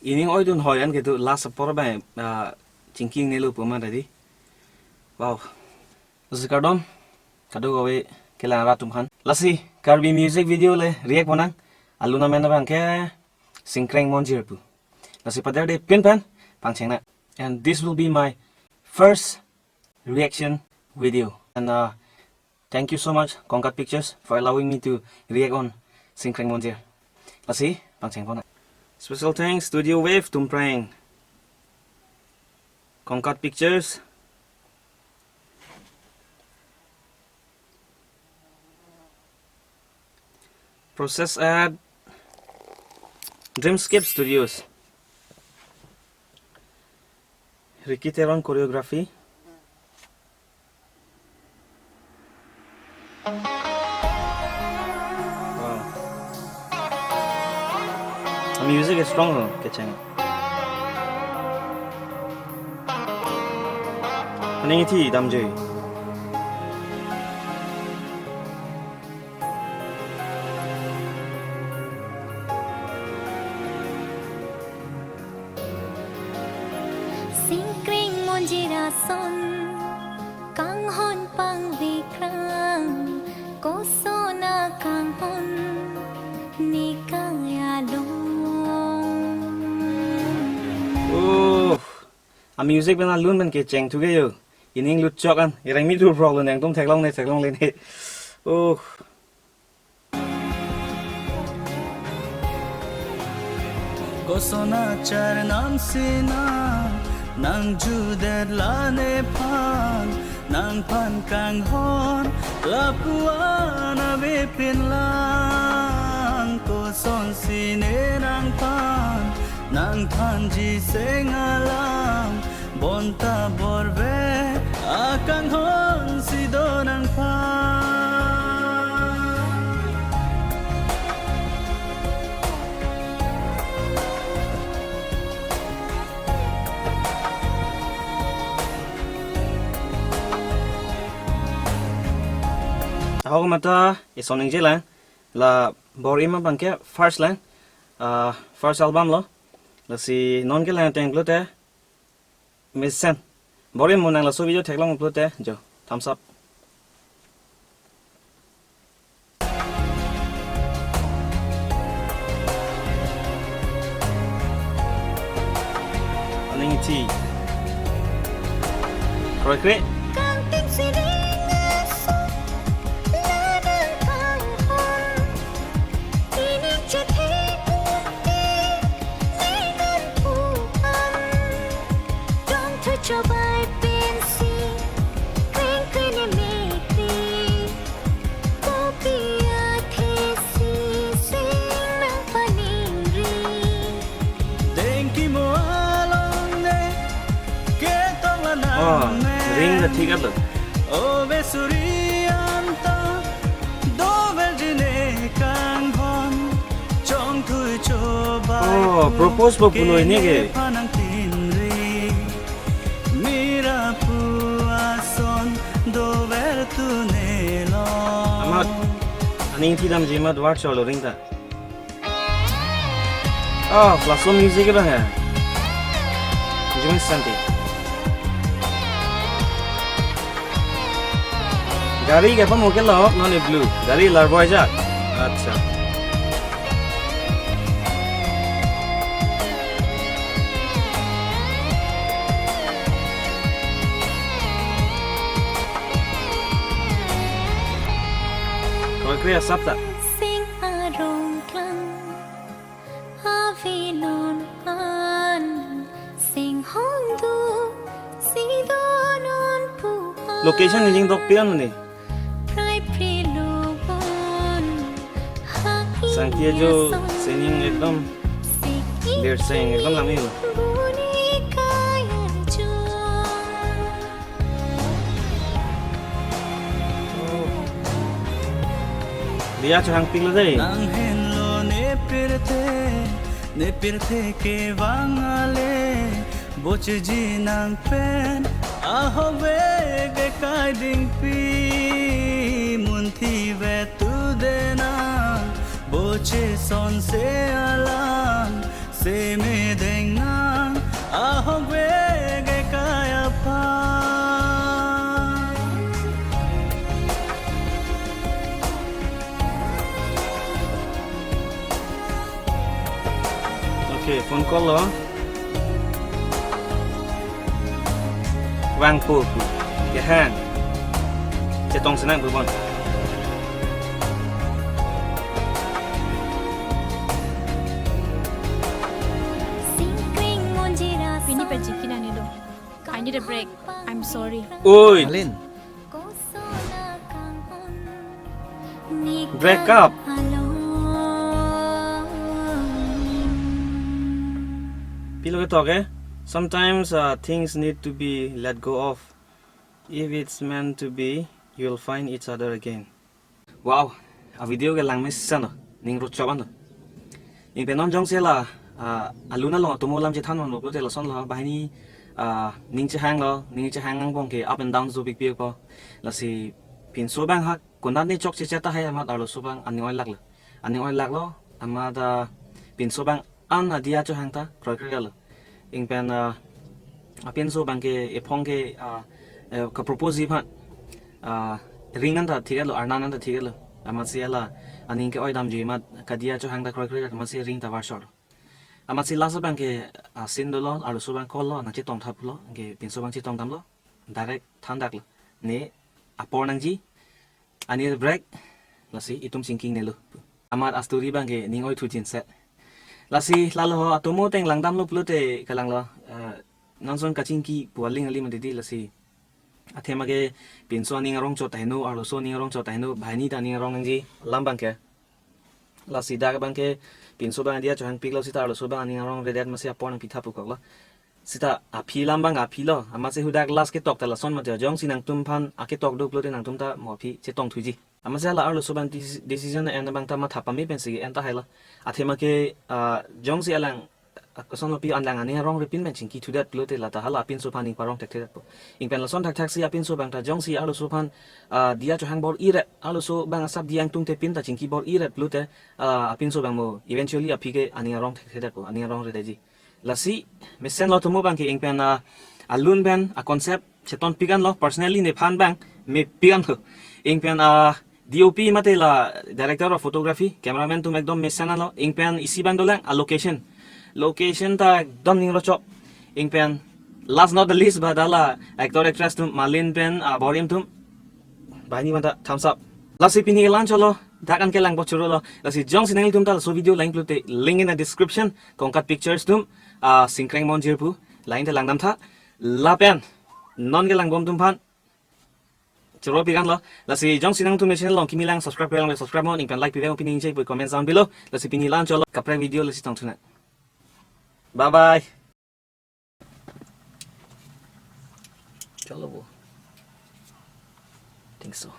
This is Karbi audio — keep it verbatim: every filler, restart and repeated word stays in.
Ining oidun hoi an kedo last apor bai, ah, chingki ingnelo pu ma tadi. Wow. Lasi kardom, kadokave kelang rat atum aphan. Lasi Karbi music video le react ponang. Alun amen abang ke Singkreng Monjir pu. Lasi paderde pin pen pangcheng nang. And this will be my first reaction video. And, uh, thank you so much, Kongkat Pictures, for allowing me to react on Singkreng Monjir. Lasi pangcheng ponang. Special thanks, Studio Wave, Tumpreng. Kongkat Pictures. Process at Dreamscape Studios. Ricky Teron choreography. Wow. Music is strong though, kecheng. Aning ithi damjoi. Singkreng Monjir ason, kanghon pangvikrang, koson akanghon, ne kaya long. Oh, a music pen alun pen kecheng thu ke yo. Ining lut chok an, ireng mi dur prok lo nangtum theklongle, theklongle ne. Oh. Koson achar nang sina, nang judet la nephan, nangphan kanghon, lapuan avepin lang, kosonsi ne nangphan, nangphan jiseng alam, bonta borve akanghon si do nangphan. Ahok mata ison ningje lang, la Bor-im abang ke first lang, ah, first album lo. Lasi non kelang ateng pulote mesen. Bor-im mo nang laso video theklong pulote jo, thumbs up. Aning ithi. Kroikre. Kangting sining aso, ladang kanghon, ining chethe ute, lengan puan, dong thu chobai pensi, kreng kreng ne mekri, kopi athe si sing nangpaningri. Dengki mo along ne, ketong la Oh, nang ring the ne. Ticket lo. O ve suri anta, dover jine kanghon, chongthui chobai Oh, pu, propose po pulo ini ke. Kene panang tinri, mira pu ason, dover tu ne lo. Amat, aning ithi damji amat war cholo ring ta. Oh, laso music abang he. Jimmy Santi. Gari ke apa mungkin lo, non blue. Gari larboy ja. Acha. Kroikre asap ta. Sing arong klang. Avi non an sing hong du, si do non pu an. Location ni jing dok pian ni. Prai pri lo bon, ha Sangti ajo singing ekdom, singing lerseng ekdom lami lo. Buni kaya jo. Dia chehang pik lo dei. Nang henlo ne pirthe, ne pirthe kevang ale, boche ji nang pen, ahove ke kai dingpi, munthi ve tu de nang, boche sonse alam, se me de Okay, phone call lo. Vangpo pu. Kehang. Chetong sinang pu bon. Pini pergi kina ni do. I need a break. I'm sorry. Oi. Malin. Break up. Pilo ketok eh? Sometimes uh, things need to be let go of. If it's meant to be, you'll find each other again. Wow, a video ke lang mesen lo, ning rochok an lo. Ingpen non jongsi la, ah, alun along atomo alam chethan non lo pulote lason lo, banghini, ah, ning chehang lo, ning chehang angbong ke up and down dopikpikpo. Lasi pinso abang ha konat ne chokche cheta hai amat arloso abang aning oilak lo. Aning oilak lo, amat, ah, pinso abang an adia chohang ta kroikre lo. Ingpen, ah, apinso abang ke ephong ke, ah, eh, ka-propose ji aphan, ah, ring an ta thik lo, arnan an ta thik lo. Amatsi la aning ke-oi damji amat kadia chohang ta kroikre, amatsi ring ta varshor. Amatsi last abang ke, ah, scene dolo, arloso abang call lo, nangchetong thap lo, ke pinso abang chetong damlo, direct thandak lo. Ne apor nangji, I need a break. Lasi itum chingki-ingnelo. Amat a-story abang ke ning oithu jinset. Lasi lalo ho atomo ateng langdamlo pulote kalang lo. Eh, nangson kachingki pu aling aling mati di lasi. Athema ke pinso aning arong chot taheno, arloso aning arong chot taheno, banghini ta aning arong nangji alam abang ke. Lasi dak abang ke pinso abang adia chohangpiklo seta arloso abang aning arongredet amatsi apor nangpi thap pu koklo. Seta aphi alam abang aphi lo, amatsi hadak last ketok ta lason mati, jongsi nangtum aphan aketok do pulote nangtum ta mo aphi chetong thuji. Amatsi la arloso abang deci-, decision en abang ta matha pame pensi en tahai lo. Athema ke, ah, jongsi alang, ah, koson lo pi alang aning arongre pin pen chingki thudet pulote la ta hala apinso aphan ning parong thekthedetpo. Ingpen lason thakthaksi apinso abang ta jongsi arloso aphan, ah, dia chohang bor-iret, arloso abang asap dia ingtungte pin ta chingki bor-iret pulote, ah, apinso abang mo eventually aphi ke aning arong thekthedetpo, aning arongredetji. Lasi mesen lo atomo abang ke ingpen, ah, alun pen a-concept chetonpik an lo, personally nephan abang mepik an lo. Ingpen, ah, D O P mate la director of photography, cameraman atum ekdom mesen an lo. Ingpen isi abang dolang a-location. Location ta ekdom ning rochok. Ingpen last not the least ba dak la actor actress atum Malin pen, ah, Borim atum. Banghini abang ta thumbs up. Lasi pini ke-an chotlo, dak an kelang bor chorolo. Lasi jongsi nanglitum ta laso video lang pulote link in the description, Kongkat Pictures atum, ah, Singkreng Monjir pu, lang te langdam tha. Lapen non kelangbom atum aphan choropik an lo. Lasi jongsi nangtum channel along kimi lang subscribe lang subscribe non, ingpen like pivek pini inche pu comment down below. Lasi pini ke-an chotlo, kaprek video lasi tong thunang. Bye bye. Chalo bo. Think so.